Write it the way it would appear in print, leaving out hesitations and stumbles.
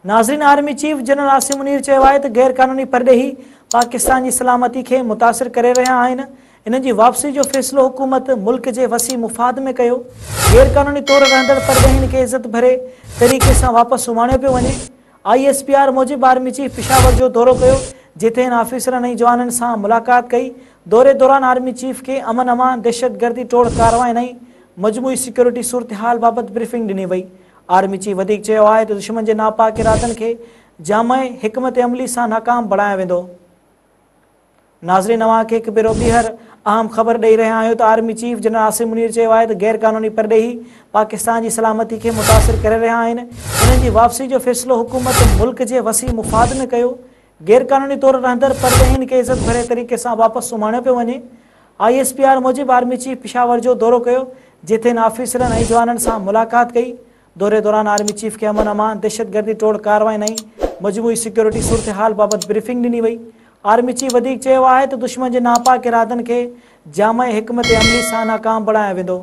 ناظرين army chief general Asim Munir چيو آهي ته غير قانوني پرڏيهي پاڪستان جي سلامتي کي متاثر ڪري رهيا آهن، انهن جي واپسي جو فيصلو حڪومت ملڪ جي وسيع مفاد ۾ ڪيو، غير قانوني طور رهندڙ پرڏيهين کي عزت ڀري طريقي سان واپس اماڻيو پيو وڃي. I S P R موجب آرمي چيف پشاور جو دورو ڪيو جتي هن آفيسرن ۽ جوانن سان ملاقات ڪئي، دوري دوران آرمي چيف کي امن امان، دهشتگردي ٽوڙ ڪاررواين ۽ مجموعي سيڪيورٽي صورتحال بابت بريفنگ ڏني وئي. آرمي چيف وڌيڪ چيو آهي ته دشمن جي ناپاڪ ارادن کي جامع حڪمت عملي سان ناڪام بڻايو ويندو. ناظرين اوهان کي هڪ ڀيرو ٻيهر اهم خبر ڏئي رهيا آهيون ته army chief general Asim Munir چيو آهي ته غير قانوني پرڏيهي پاڪستان جي سلامتي کي متاثر ڪري رهيا آهن، انهن جي واپسي جو فيصلو حڪومت ملڪ جي وسيع مفاد ۾ ڪيو، غير قانوني طور رهندڙ پرڏيهين کي عزت ڀري طريقي سان واپس اماڻيو پيو وڃي. I S P R موجب آرمي چيف پشاور جو دورو ڪيو جتي هن آفيسرن ۽ جوانن سان ملاقات ڪئي. دوري دوران آرمي چيف کي امن امان، دهشتگردي ٽوڙ ڪاررواين ۽ مجموعي سيڪيورٽي صورتحال بابت بريفنگ ڏني وئي. آرمي چيف وڌيڪ چيو آهي ته دشمن جي ناپاڪ ارادن کي جامع حڪمت عملي سان ناڪام بڻايو ويندو.